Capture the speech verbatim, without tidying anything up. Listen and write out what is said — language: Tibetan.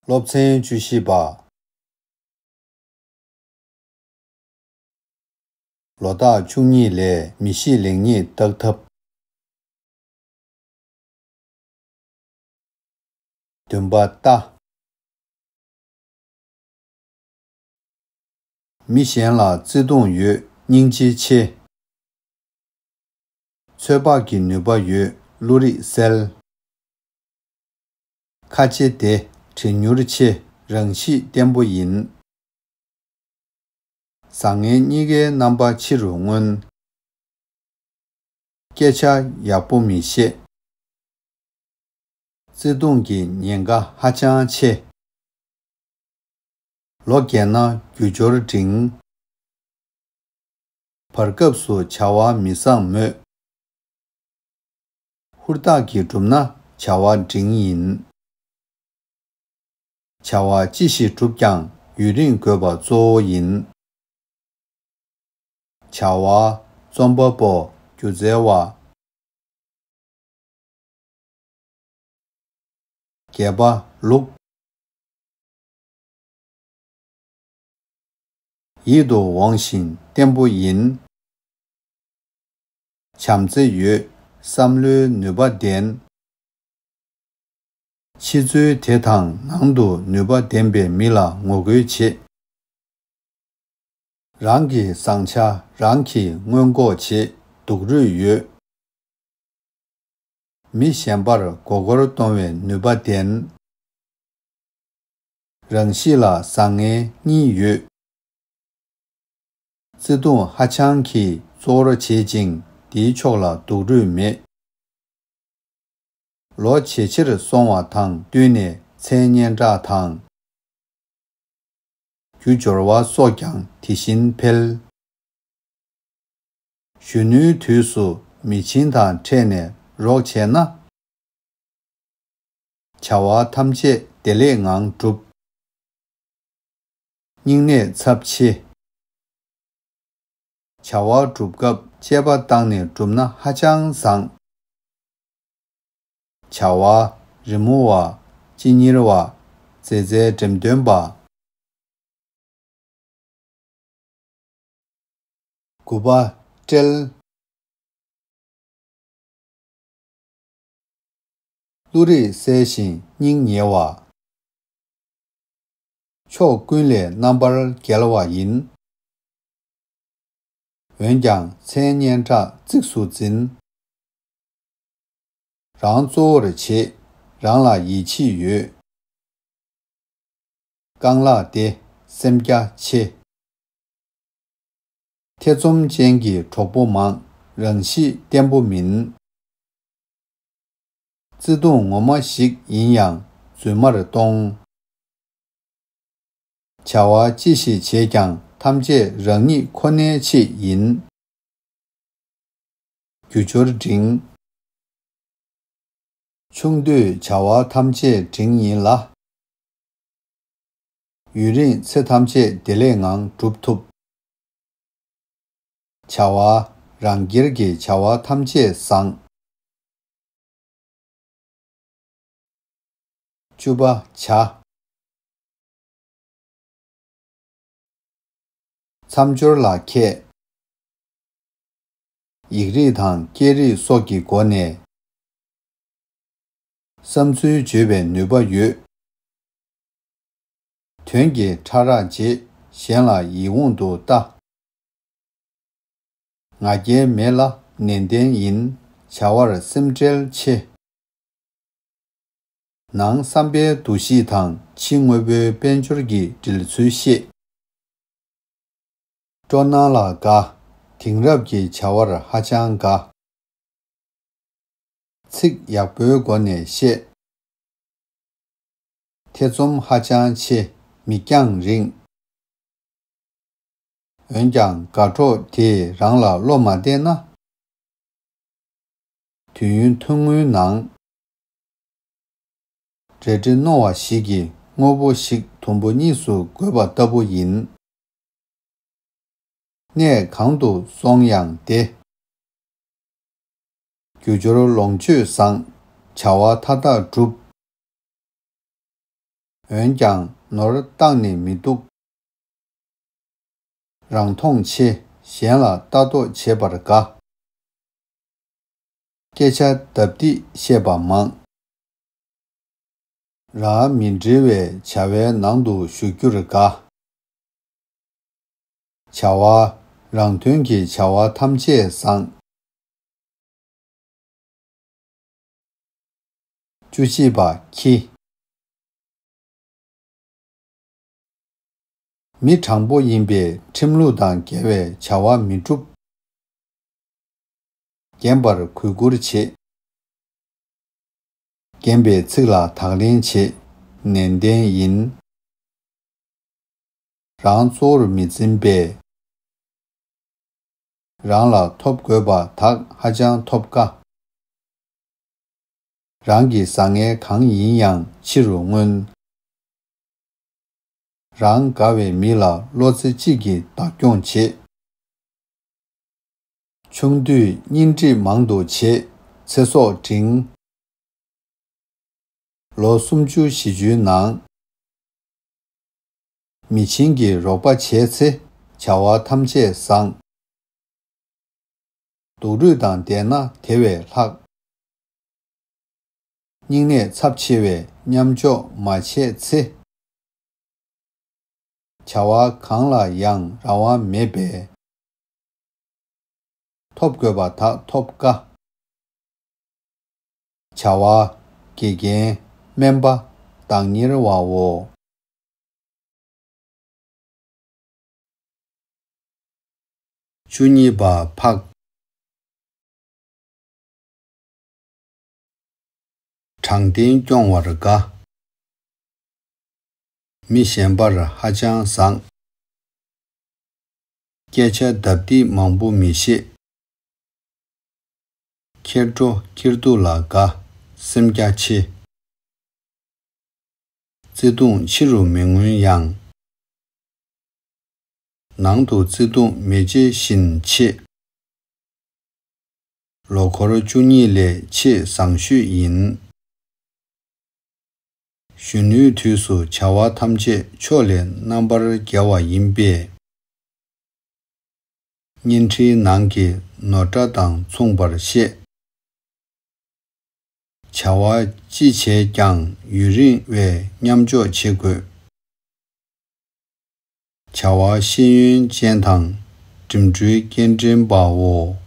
སློབ་ཚན་བཅུ་བཞི་པ། ལོ་རྟགས་བཅུ་གཉིས་ལས་མི་ཤེས་ལེགས་ཉེས་བརྟག་ཐབས། བདུན་པ་རྟ། མི་གཞན་ལ་བརྩེ་གདུང་ཡོད། སྙིང་རྗེ་ཆེ། ཚོད་དཔག་གི་ནུས་པ་ཡོད། བློ་རིག་གསལ། ཁ་ལྕེ་བདེ། བྲེལ་མྱུར་ཆེ། རང་གཤིས་བརྟན་པོ་ཡིན། བཟང་ངན་གཉིས་ཀའི་རྣམ་པ་ཕྱི་རུ་མངོན། སྐད་ཆ་ཡག་པོ་མི་བཤད། བརྩེ་དུང་གི་ཉེན་ཁ་ཧ་ཅང་ཆེ། ལོ་རྒས་ན་རྒྱུ་འབྱོར་འབྲིང་། བར་སྐབས་སུ་བྱ་བ་མི་བཟང་མོད། ཧུར་ཐག་གིས་བསྒྲུབས་ན་བྱ་བ་འབྲིང་ཡིན། བྱ་བ་ཅི་ཞིག་བསྒྲུབས་ཀྱང་ཡུན་རིང་དགོས་པ་གཙོ་བོ་ཡིན། བྱ་བ། རྩོམ་པ་པོ། སྒྱུ་རྩལ་བ། བརྒྱད་པ། ལུག་ཡིད་དུ་འོང་ཞིང་བརྟན་པོ་ཡིན། བྱམས་བརྩེ་ཡོད། བསམ་བློའི་ནུས་པ་ལྡན། ཕྱི་ཚུལ་དེ་དང་ནང་དུ་ནུས་པ་ལྡན་པའི་མི་ལ་ངོ་རྒོལ་བྱེད། རང་གི་བཟང་ཆ་རང་གིས་མངོན་ལྐོག་བྱེད། སྡུག་རུས་ཡོད། མི་གཞན་པར་མགོ་སྐོར་གཏོང་བའི་ནུས་པ་ལྡན། རང་གཤིས་ལ་བཟང་ངན་གཉིས་ཡོད། བརྩེ་གདུང་ཧ་ཅང་གིས་གཙོ་བོར་བྱེད་ཅིང་། འདིའི་ཕྱོགས་ལ་སྡུག་རུས་མེད། ལོ་ཇེ་ཆེར་སོང་བ་དང་བསྟུན་ནས་མཚན་སྙན་གྲགས་དང་། རྒྱུ་འབྱོར་བ་སོགས་ཀྱང་དེ་བཞིན་འཕེལ། གཞོན་ནུའི་དུས་སུ་མི་ཆེན་དང་འཕྲད་ནས་རོགས་བྱས་ན། བྱ་བ་ཐམས་ཅད་བདེ་ལེགས་ངང་འགྲུབ། སྙིང་ནད་ཚབས་ཆེ། བྱ་བ་སྒྲུབ་སྐབས་དཔྱད་པ་བཏང་ནས་བསྒྲུབས་ན་ཧ་ཅང་བཟང་། བྱ་བ། རི་མོ་བ། སྤྱི་གཉེར་བ། མཛེས་རྩལ་འགྲེམས་སྟོན་པ། དགུ་པ། སྤྲེལ། བློ་རིག་གསལ་ཞིང་སྙིང་ཉེ་བ། ཕྱོགས་ཀུན་ལས་རྣམ་པར་རྒྱལ་བ་ཡིན། འོན་ཀྱང་མཚན་སྙན་གྲགས་གཙིགས་སུ་འཛིན། རང་གཙོ་བོར་བྱེད། རང་ལ་ཡིད་ཆེས་ཡོད། རྐང་ལག་བདེ། སེམས་རྒྱ་ཆེ། ཐེ་ཚོམ་ཅན་གྱི་གྲོགས་པོ་མང་། རང་གཤིས་བརྟན་པོ་མིན། བརྩེ་དུང་ངོ་མ་ཞིག་ཡིན་ཡང་རྫུན་མར་གཏོང་། བྱ་བ་ཅི་ཞིག་བྱེད་ཀྱང་ཐམས་ཅད་རང་ཉིད་ཁོ་ནའི་ཆེད་ཡིན། རྒྱུ་འབྱོར་འབྲིང་། ཆུང་དུས་བྱ་བ་ཐམས་ཅད་འབྲིང་ཡིན་ལ། ཡུན་རིང་ཚེ་ཐམས་ཅད་བདེ་ལེགས་ངང་འགྲུབ་ཐུབ། བྱ་བ། རང་སྒེར་གྱི་བྱ་བ་ཐམས་ཅད་བཟང་། བཅུ་པ། བྱ། མཚམས་སྦྱོར་ལ་མཁས། ཡིག་རིགས་དང་སྐད་རིགས་སོགས་ཀྱི་སྒོ་ནས་བསམ་ཚུལ་བརྗོད་པའི་ནུས་པ་ཡོད། དོན་གྱི་ཕྲ་རགས་འབྱེད། གཞན་ལ་ཡིད་འོང་དུ་ལྟ། ང་རྒྱལ་མེད་ལ་ནན་ཏན་ཡིན། བྱ་བར་སེམས་ཁྲལ་ཆེ། ནང་བསམ་པའི་འདུ་ཤེས་དང་ཕྱི་དངོས་པོའི་དཔལ་འབྱོར་གྱི་འབྲེལ་ཚུལ་ཤེས། སྤྲོ་སྣང་ལ་དགའ། དེང་རབས་ཀྱི་བྱ་བར་ཧ་ཅང་དགའ། ཚིག་ཡག་པོའི་སྒོ་ནས་བཤད། ཐེ་ཚོམ་ཧ་ཅང་ཆེ། མིག་རྒྱང་རིང་། འོན་ཀྱང་དགའ་གྲོགས་དེས་རང་ལ་བློ་མ་གཏད་ན། དུས་ཡུན་ཐུང་ངུའི་ནང་། རལ་གྲི་རྣོ་བ་ཞིག་གིས་དངོས་པོ་ཞིག་དུམ་བུ་གཉིས་སུ་བགོས་པ་ལྟ་བུ་ཡིན། གནས་གང་དུ་སོང་ཡང་བདེ། རྒྱུ་སྦྱོར་ལོངས་སྤྱོད་བཟང་། བྱ་བ་མཐའ་དག་འགྲུབ། འོན་ཀྱང་ནོར་བཏང་ནས་མི་སྡུག། རང་མཐོང་ཆེ། གཞན་ལ་ལྟ་རྟོག་བྱེད་པར་དགའ། སྐད་ཆ་ལྡབ་ལྡིབ་བཤད་པ་མང་། རང་མི་འབྲེལ་བའི་བྱ་བའི་ནང་དུ་ཞུགས་རྒྱུར་དགའ། བྱ་བ། རང་དོན་གྱི་བྱ་བ་ཐམས་ཅད་བཟང་། བཅུ་གཅིག་པ་ཁྱི། མི་དྲང་པོ་ཡིན་པས་ཁྲིམས་ལུགས་དང་འགལ་བའི་བྱ་བ་མི་སྒྲུབ། རྒན་པར་གུས་བཀུར་བྱེད། རྒན་པའི་ཚིག་ལ་དག་ལན་བྱེད། ནན་ཏན་ཡིན། རང་གཙོ་བོར་མི་འཛིན་པས། རང་ལ་ཐོབ་དགོས་པ་དག་ཧ་ཅང་ཐོབ་དཀའ། རང་གི་བཟང་ངན་གང་ཡིན་ཡང་ཕྱི་རུ་མངོན། རང་དགའ་བའི་མི་ལ་བློ་རྩེ་གཅིག་གིས་བདག་སྐྱོང་བྱེད། ཆུང་དུས་གཉེན་སྒྲིག་མང་དུ་བྱེད། ཚེ་སྲོག་འབྲིང་། ལོ་སུམ་ཅུ་བཞི་བཅུའི་ནང་། མི་ཆེན་གྱི་རོགས་པ་བྱས་ཚེ་བྱ་བ་ཐམས་ཅད་བཟང་། སྡུག་རུས་དང་ལྡན་ན་དེ་བས་ལྷག། སྙིང་ནད་ཚབས་ཆེ་བས་མཉམ་འཇོག་མ་བྱས་ཚེ། བྱ་བ་གང་ལ་ཡང་རང་དབང་མེད་པས། ཐོབ་དགོས་པ་དག་ཐོབ་དཀའ། བྱ་བ། དགེ་རྒན། སྨན་པ། བདག་གཉེར་བའོ། བཅུ་གཉིས་པ་ཕག་དྲང་བདེན་སྐྱོང་བར་དགའ། མི་གཞན་པར་ཧ་ཅང་བཟང་། སྐད་ཆ་ལྡབ་ལྡིབ་མང་པོ་མི་བཤད། ཁེར་འགྲོ་ཁེར་འདུག་ལ་དགའ། སེམས་རྒྱ་ཆེ། བརྩེ་དུང་ཕྱི་རུ་མི་མངོན་ཡང་། ནང་དུ་བརྩེ་དུང་མེ་ལྕེ་བཞིན་མཆེད། ལོ་འཁོར་བཅུ་གཉིས་ལས་ཆེས་བཟང་ཤོས་ཡིན། གཞོན་ནུའི་དུས་སུ་བྱ་བ་ཐམས་ཅད་ཕྱོགས་ལས་རྣམ་པར་རྒྱལ་བ་ཡིན་པས། བརྙན་འཕྲིན་ནང་གི་ནོར་འདྲ་དང་མཚུངས་པར་བཤད། བྱ་བ་ཅི་བྱས་ཀྱང་ཡུན་རིང་བའི་མཉམ་འཇོག་བྱེད་དགོས། བྱ་བ་ཤེས་ཡོན་ཅན་དང་འགྲིམ་འགྲུལ་སྐྱེལ་འདྲེན་པའོ།